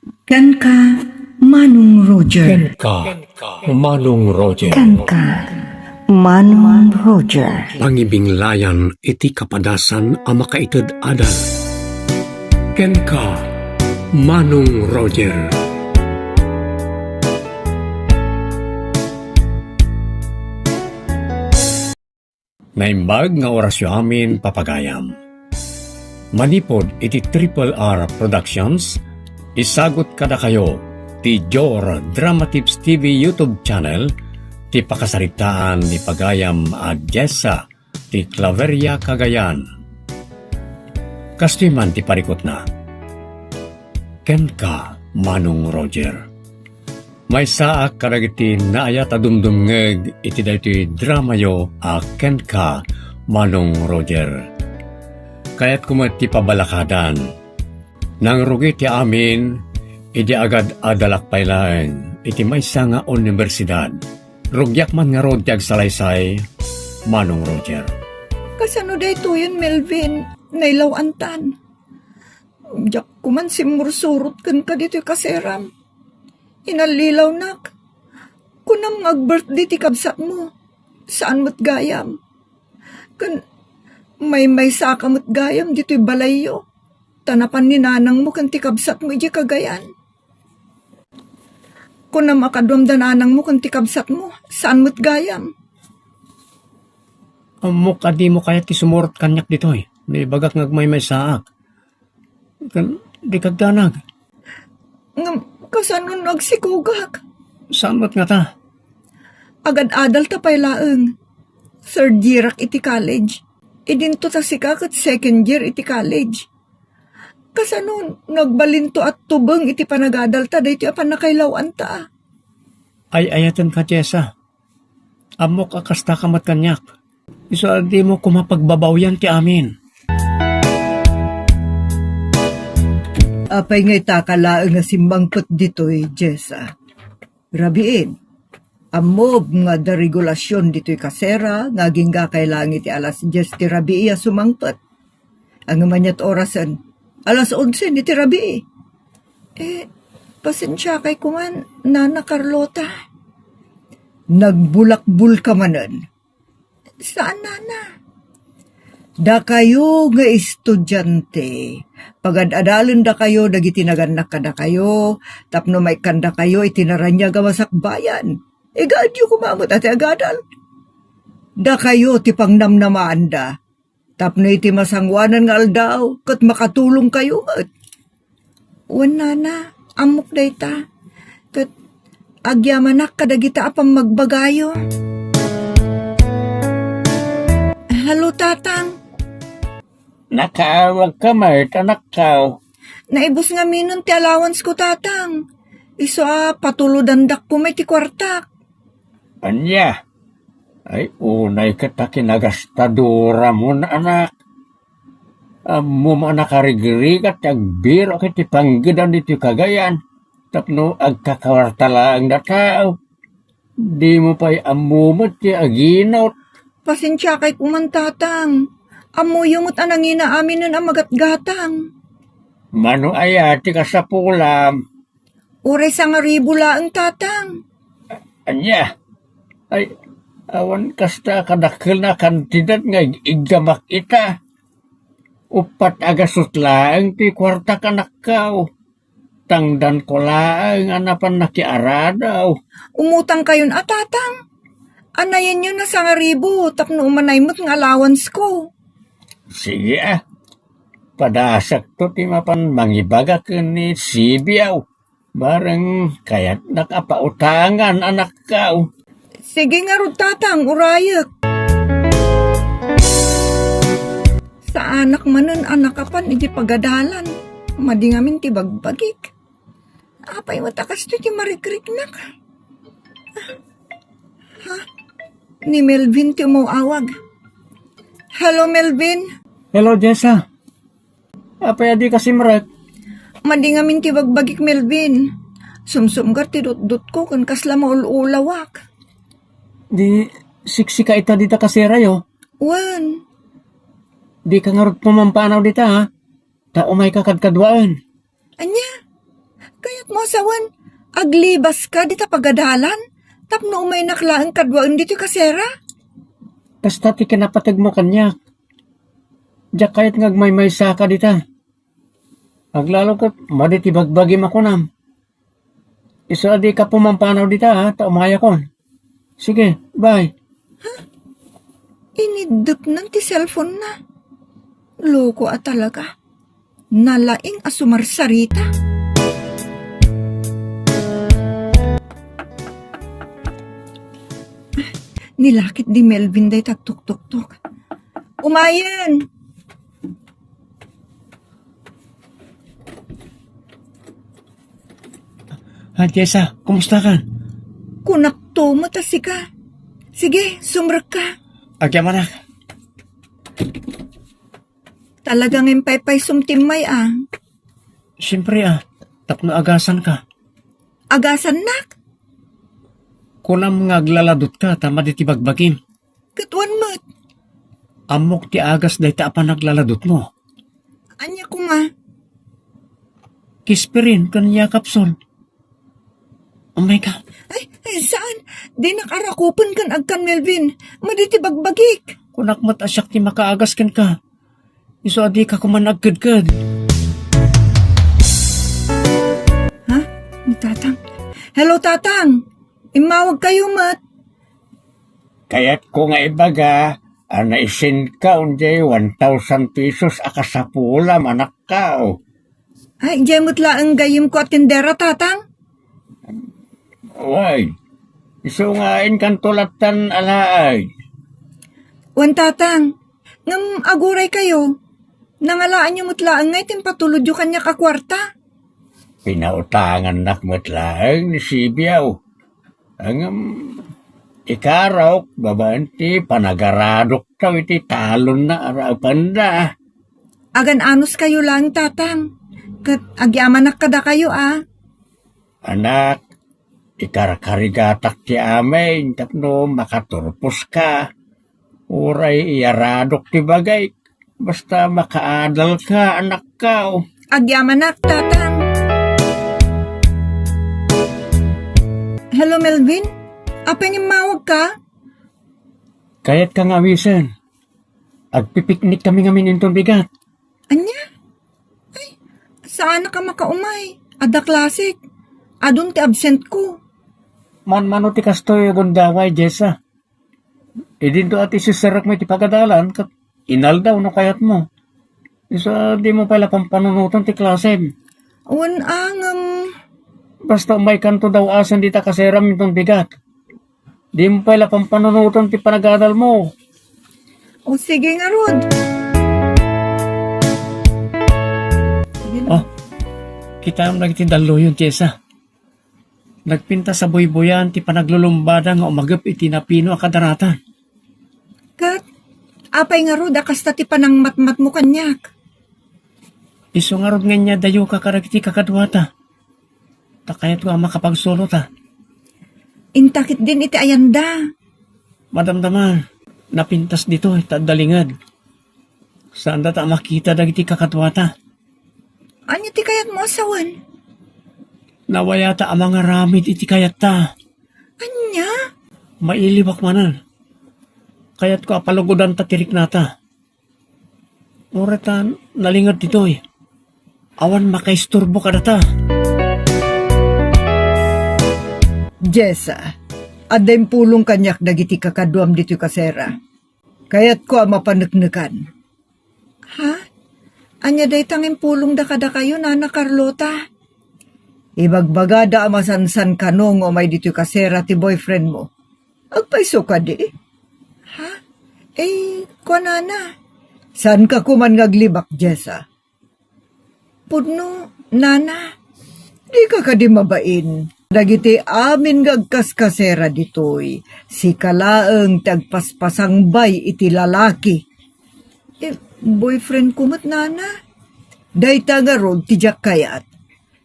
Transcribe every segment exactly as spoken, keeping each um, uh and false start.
Kenka, Manong Roger. Kenka, Manong Roger. Kenka, Manong Roger. Pangibinglayan iti kapadasan a makaited adal. Kenka, Manong Roger. Naimbag nga orasyo amin, papagayam. Manipud iti Triple R Productions, isagut kadakayo ti Jor Drama Tips T V YouTube channel ti pakasaritaan ni pagayam a Jessa ti Claveria, Cagayan. Kastoy man ti parikutna. Kenka, Manong Roger. Maysaak kadagiti naayat a dumdumngeg iti daytoy dramayo a Kenka, Manong Roger. Kayatko met ti pabalakadan. Nangrugi ti amin idi agad-adalak pay laeng iti maysa nga universidad. Rugiak man ngarud ti agsalaysay, Manong Roger. Kasano daytoyen, Melvin? Nailaw-antan. Diak koman simmursurot kenka ditoy kaseram. Inallilawnak. Kunam nga ag-birthday ti kabsatmo. Saan met gayam. Ken maymaysaka met gayam ditoy balayyo. Ta napan ni nanangmo ken ti kabsatmo idiay Cagayan. Kunam a kaduam da nanangmo ken ti kabsatmo. Saan met gayam. Ammok a dimo kayat ti sumurot kaniak ditoy. Naibagak nga agmaymaysaak. Kan, di kagdanag. Ngem, kasano no agsikogak? Saan met ngata? Agad-adalta pay laeng. Third year-ak iti college. Idinto ta sika ket second year iti college. Kasano no agbalinto a tubeng iti panagadalta daytoy a pannakailaw-anta? Ay-ayatenka, Jessa. Ammok a kastaka met kaniak. Isu a dimo koma pagbabawian ti amin. Apay nga itaka laeng a simmangpet ditoy, Jessa? Rabiin, ammom nga adda regulasion ditoy kasera nga agingga kay laeng iti alas dies ti rabii a sumangpet. Ngem ania ti orasen? Alas onse iti rabii. Eh, pasensiakay koman, Nana Carlota. Nagbulakbulka manen. Saan, Nana? Dakayo nga estudiante, pagad-adalendakayo dagiti nagannak kadakayo tapno maikkandakayo iti naraniag a masakbayan. Igaedyo koma met a ti agadal. Dakayo ti pangnamnamaanda. Tapno iti masangoanan nga aldaw, ket makatulongkayo met. Wen, Nana, ammok dayta. Ket agyamanak kadagita a pammagbagayo. Hello, Tatang. Nakaawagka met, anakko. Naibus ngaminen ti allowance ko, Tatang. Isu a patulodandak koma iti kuartak. Ania? Ay, unay ket a kinagastadoramon, anak. Ammom a nakarigrigat ti agbirok iti panggedan ditoy Cagayan tapno agkakawarta laeng dataw. Dimo pay ammo met ti aginot. Pasensiakay koman, Tatang. Ammoyo met a nangina aminen a magatgatang. Mano aya ti kasapulam? Uray sangaribu laeng, Tatang. Ania? Ay, awan kasta a kadakkel a kantidad nga ig-iggamak ita. Uppat a gasut laeng ti kuartak, anakko. Tangdanko laeng a napan nakiaradaw. Umutangkayon a, Tatang. Anayenyo na sangaribu tapno umanay met nga allowance ko. Sige a. Padasakto ti mapan mangibaga ken ni Sibiaw. Bareng kayatnak a pautangan, anakko. Sige ngarud, Tatang, urayek. Saanak manen a nakapan iti pagadalan. Madi ngamin ti bagbagik. Apay met a kastoy ti marikriknak? Ha? Ni Melvin ti umaw-awag. Hello, Melvin. Hello, Jessa. Apay a dika simrek? Madi ngamin ti bagbagik, Melvin. Sumsumgar ti dutdotko ken kasla maul-ulawak. Di siksika ita dita kaserayo? Wen. Dika ngarud pumampanaw dita, ha? Ta umayka kadkaduaen. Ania? Kaya Mo sawen, aglibaska dita pagadalan, tapno umaynak laeng kaduaen ditoy kasera? Kasta ti kinapategmo kaniak. Diak kayat nga agmaymaysaka dita. Aglalo ket madi ti bagbagim a kunam. Isu a dika pumampanaw dita, ha, ta umayakon. Sige, bye. Iniddepnan ti cellphone-na. Loko a talaga. Nalaing a sumarsarita. Nilakit di Melvin dayta agtuktuktok. Umayen! Ah, Jessa, kumusta ka? Kunakto met a sika. Sige, sumrekka. Agyamanak. Talaga nga impaypaysom ti immay, a. Siyempre, a. Tapno agasanka. Agasannak? Kunam nga aglaladutka ta madi ti bagbagim. Ket wen met. Ammok ti agas dayta a panaglaladutmo. Ania koma? Kispirin ken Yakapson. Umayka. Ay, ay, saan? Dinak arakupen ken agkan Melvin. Madi ti bagbagik. Kunak met a siak ti makaagas kenka. Isu a dika koma agkedked. Ha? Ni Tatang? Hello, Tatang. Immawagkayo met. Kayatko nga ibaga a naisenka unjay one thousand pesos a kasapulam, anakko. Ay, jay met laeng gayyemko a tindera, Tatang. Way, isu nga inkanto lattan a laay. Wen, Tatang, ngem aguraykayo, nangalaanyo met laeng nga iti impatulodyo kaniak a kuarta. Pinautangannak met laeng ni Sibiaw. Ngem ikarok babaen ti panagaradoktaw iti talonna a raepanda. Agan-anuskayo laeng, Tatang, ket agyamanak kadakayo, a. Anak, ikarkarigatak ti amin tapno makaturposka. Uray iyaradok ti bagik, basta makaadalka, anakko. Agyamanak, Tatang. Hello, Melvin? Apay nga immawagka? Kayatka nga awisen. Agpipiknik kami ngamin inton bigat. Ania? Ay, saanak a makaumay. Adda klasik. Adun ti absentko. Manmano ti kastoy, gundaway, Jessa. Idinto a ti siserekmo iti pagadalan, ket inaldaw no kayatmo. Isu a dimo pay la pampanunoten ti klasem. Wen a, ngem. Basta umaykanto daw-asen dita kaseram inton bigat. Dimo pay la pampanunoten ti panagadalmo. O, sige ngarud. Sige na. O, kitaem dagiti dalluyon, Jessa. Nagpintas a buybuyan ti panaglulumbada nga umagep iti napino a kadaratan. Ket, apay ngarud a kasta ti panangmatmatmo kaniak? Isu ngarud nga inyadayoka kadagiti kakaduata. Ta kayatko a makapagsulota. Inta ketdin iti ayanda. Madamdama, napintas ditoy, ta adda linged. Saanda ta a makita dagiti kakaduata. Ania ti kayatmo a sawen? Nawayata a mangaramid iti kayatta. Ania? Mailiwak manen. Kayatko a palugodanta ti riknata. Uray ta nalinged ditoy. Awan makaisturbo kadata. Jessa, adda impulong kaniak dagiti kakaduam ditoy kasera. Kayatko a mapaneknekan. Ha? Ania dayta nga impulongda kadakayo, Nana Carlota? Ibagbagada a masansan kano nga umay ditoy kasera ti boyfriendmo. Agpayso kadi? Ha? Eh, kuanana. Saanka koman nga aglibak, Jessa? Pudno, Nana. Dika kadi mabain. Dagiti amin nga agkaskasera ditoy, sika laeng ti agpaspasangbay iti lalaki. Eh, boyfriendko met, Nana. Dayta ngarud ti diak kayat.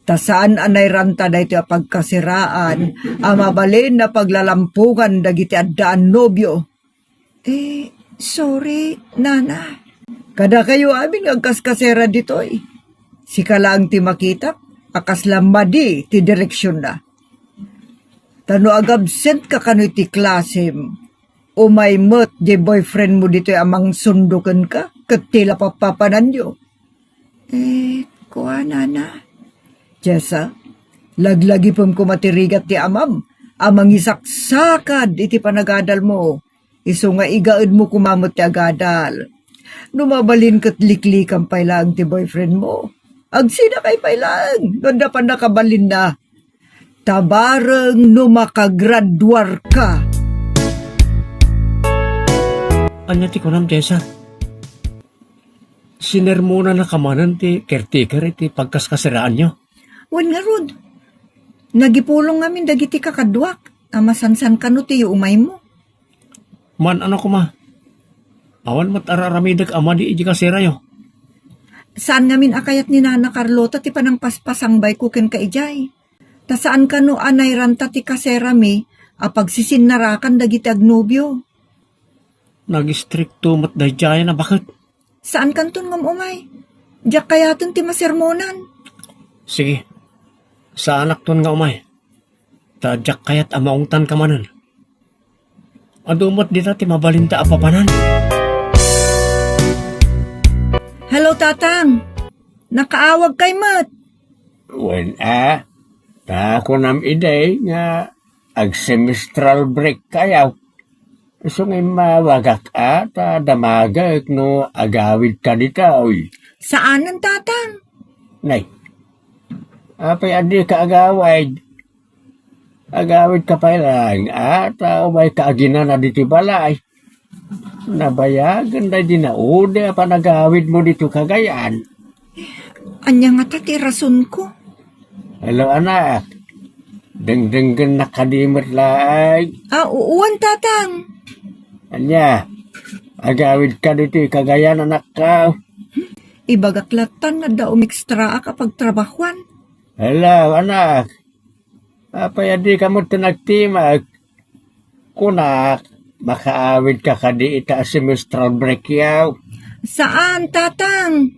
Ta saan a nairanta daytoy a pagkaseraan a mabalin a paglalampongan dagiti addaan nobio. Eh, sorry, Nana. Kadakayo amin nga agkaskasera ditoy. Sika laeng ti makitak, a kasla madi ti direksionna. Ta no agabsent ka kano iti klasem, umay met diay boyfriend mo ditoy a mangsundo kenka, ket ti la papapananyo. Eh, kuanana? Jessa, laglagipem koma ti rigat ti amam a mangisaksakad iti panagadalmo. Isu nga igaedmo koma met ti agadal. No mabalin ket liklikan pay laeng ti boyfriend mo. Agsinakay pay laeng no adda pannakabalinna. Ta bareng no makagraduarka. Ania ti kunam, Jessa? Sinermonanaka manen ti caretaker iti pagkaskaseraanyo? Wen ngarud, nagipulong ngamin dagiti kakaduak a masansan kano ti umaymo. Man-ano koma, awan met ar-aramidek a madi iti kaserayo. Saan ngamin a kayat ni Nana Carlota ti panangpaspasangbayko kenka idiay. Ta saan kano a nairanta ti kaserami a pagsisinnarakan dagiti agnobio. Nagistrikto met daydiay a baket. Saan kanton nga umay. Diak kayaten ti masermonan. Sige. Saanakton nga umay. Ta diak kayat a maungtanka manen. Adu met dita ti mabalinta a papanan. Hello, Tatang. Nakaawagkay met. Wen a, ta kunam idi nga ag-semestral break kayo. Isu nga immawagak a, ta damagek no agawidka ditoy. Saanen, Tatang. Nay, apay a dika agawid? Agawidka pay laeng a, ta umayka aginana ditoy balay. Nabayagen daydi naudi a panagawidmo ditoy Cagayan. Ania ngata ti rasonko? Hello, anak. Dengdenggennak kadi met laeng. Ah, u-, uwan, Tatang. Ania? Agawidka ditoy Cagayan, anakko. Ibagak lattan nga adda umekstraak a pagtrabahuan. Hello, anak. Apay a dika met nagtimek? Kunak, makaawidka kadi ita a semestral break yaw? Saan, Tatang.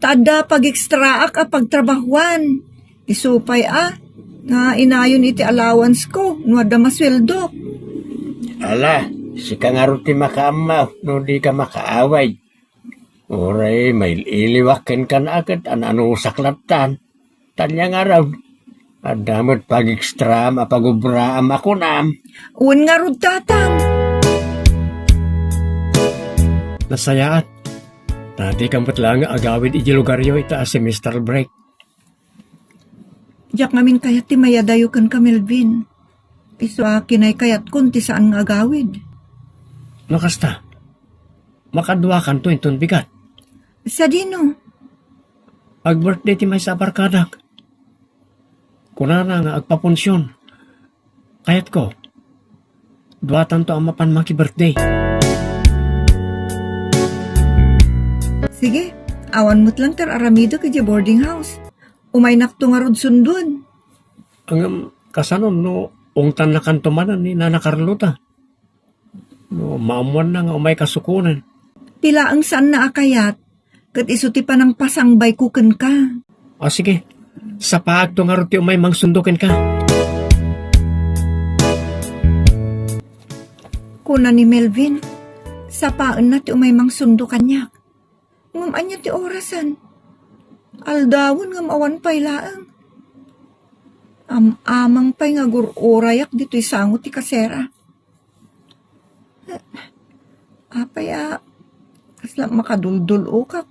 Ta adda pagekstraak a pagtrabahuan. Isu pay a, nga inayon iti allowance ko no adda masueldok. Ala, sika ngarud ti makaammo no dika makaawid. Uray mail-iliwak kenka a ket an-anusak lattan. Tanya ngarud, adda met pagekstraam a pagubraam a kunam. Wen ngarud, Tatang. Nasayaat. Ta dika met laeng nga agawid iti lugaryo ita a semestral break. Diak ngamin kayat ti mayadayo kenka, Melvin. Isu a kinaykayatkon ti saan nga agawid. No kasta, makaduakanto inton bigat. Sadino? Ag-birthday ti maysa a barkadak. Kunana nga agpapunsion. Kayatko, duatanto a mapan maki-birthday. Sige, awan met lang ti ar-aramidek idiay boarding house. Umaynakto ngarud sundon. Ngem, kasano no ungtannakanto manen ni Nana Carlota? No maammoanna nga umayka sukonen. Ti laeng saanna a kayat, ket isu ti panangpasangbayko kenka. O sige, sapaakto ngarud ti umay mangsundo kenka. Kuna ni Melvin, sapaenna ti umay mangsundo kaniak. Ngem ania ti orasen? Aldawen ngem awan pay laeng. Am-amang pay nga agur-urayak ditoy sango ti kasera. Apay a, kasla makaduldul-okak.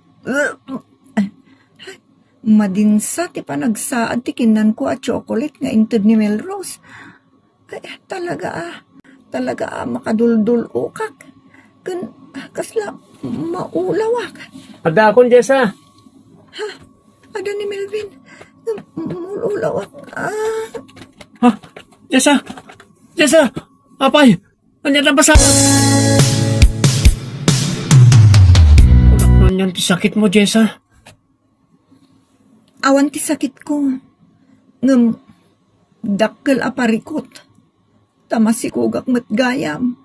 Madinsa ti panagsaad ti kinnanko a chocolate nga inted ni Melrose. Ay, talaga a, talaga a makaduldul-okak. Ken kasla maulawak. Adda akon, Jessa. Ha? Ada ni Melvin. Maulawak. Ah. Ha? Jessa! Jessa! Apay! Ania ti nabasa? Kunak no anian ti sakitmo, Jessa? Awan ti sakitko. Ngem dakkel a parikut. Ta masikogak met gayam.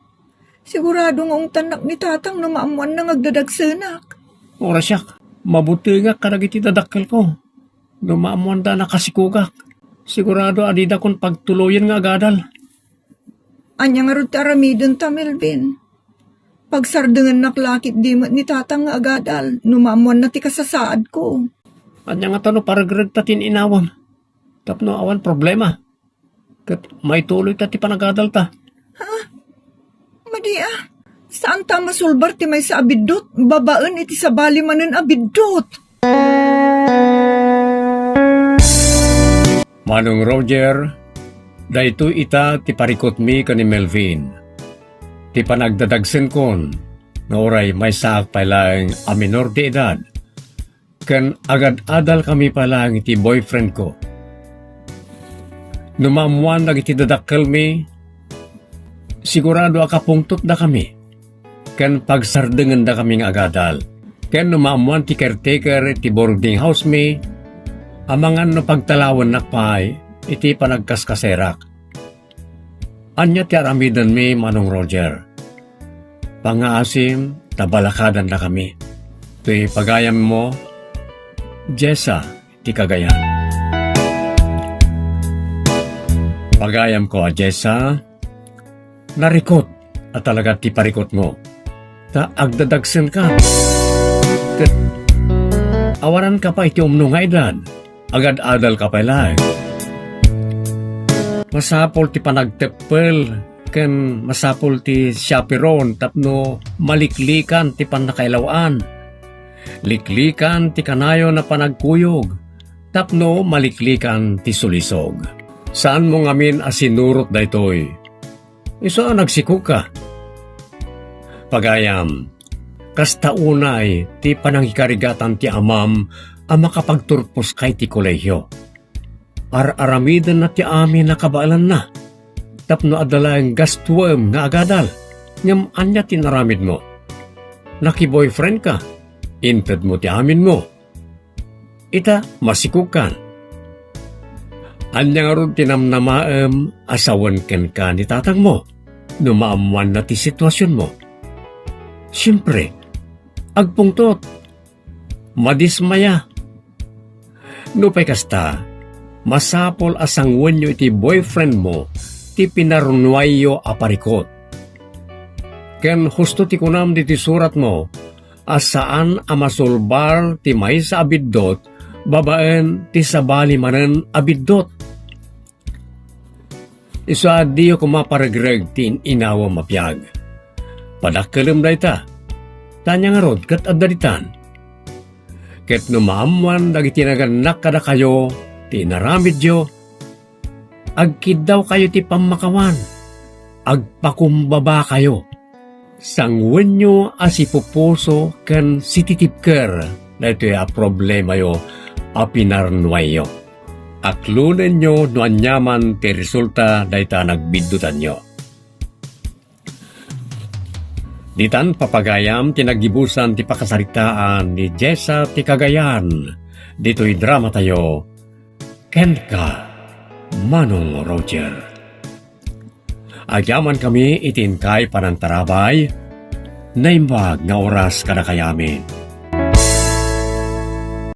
Sigurado nga ungtannak ni Tatang no maammoanna nga agdadagsenak. Uray siak, mabutengak kadagiti dadakkelko. No maammoanda a nakasikogak, sigurado a didakon pagtuloyen nga agadal. Ania ngarud ti aramidenta, Melvin? Pagsarudengennak la ketdi met ni Tatang nga agadal no maammoanna ti kasasaadko. Ania ngata no paregregta ti in-inawem tapno awan problema? Ket maituloyta ti panagadalta. Ha? Madi a, saanta a masulbar ti maysa a biddut babaen iti sabali manen a biddut. Manong Roger, daytoy ita ti parikutmi ken ni Melvin. Ti panagdadagsenkon nga uray maysaak pay laeng a minor de edad, ken agad-adalkami pay laeng iti boyfriendko. No maammoan dagiti dadakkelmi, sigurado a kapungtotdakami ken pagsarudengendakami nga agadal. Ken no maammoan ti caretaker iti boarding housemi, amangan no pagtalawennak pay iti panagkaskaserak. Ania ti aramidenmi, Manong Roger? Pangngaasim ta balakadannakami. Toy pagayammo, Jessa ti Cagayan. Pagayamko a Jessa, narikut a talaga ti parikutmo. Ta agdadagsenka. Ket awaranka pay ti umno nga edad. Agad-adalka pay laeng. Masapul ti panagteppel ken masapul ti chaperon tapno maliklikan ti pannakailaw-an. Liklikan ti kanayon a panagkuyog tapno maliklikan ti sulisog. Saanmo ngamin a sinurot daytoy. Isu a nagsikogka. Pagayam, kasta unay ti panangikarigatan ti amam a makapagturposka iti kolehio. Ar-aramidenna ti amin a kabaelanna tapno adda laeng gastuem nga agadal. Ngem ania ti inaramidmo? Nakiboyfriendka. Intedmo ti aminmo. Ita, masikogkan. Ania ngarud ti namnamaem a sawen kenka ni tatangmo no maammoanna ti situasionmo? Siempre, agpungtot. Madismaya. Nupay kasta, masapul a sanguenyo iti boyfriendmo ti pinarnuayyo a parikut. Ken husto ti kunam ditoy suratmo a saan a masulbar ti maysa a biddut babaen ti sabali manen a biddut. Isu a diyo koma paregreg ti in-inawem a biag. Padakkelem dayta. Ta ania ngarud ket adda ditan. Ket no maammoan dagiti nagannak kadakayo ti inaramidyo, agkiddawkayo ti pammakawan, agpakumbabakayo. Sanguenyo a sipupuso ken sititibker daytoy a problemayo a pinarnuayyo. Aklonenyo no aniaman ti resulta dayta a nagbiddutanyo. Ditan papagayam ti naggibusan ti pakasaritaan ni Jessa ti Cagayan ditoy dramatayo, Kenka, Manong Roger. Agyamankami iti inkay panangtarabay, naimbag nga oras kadakayamin.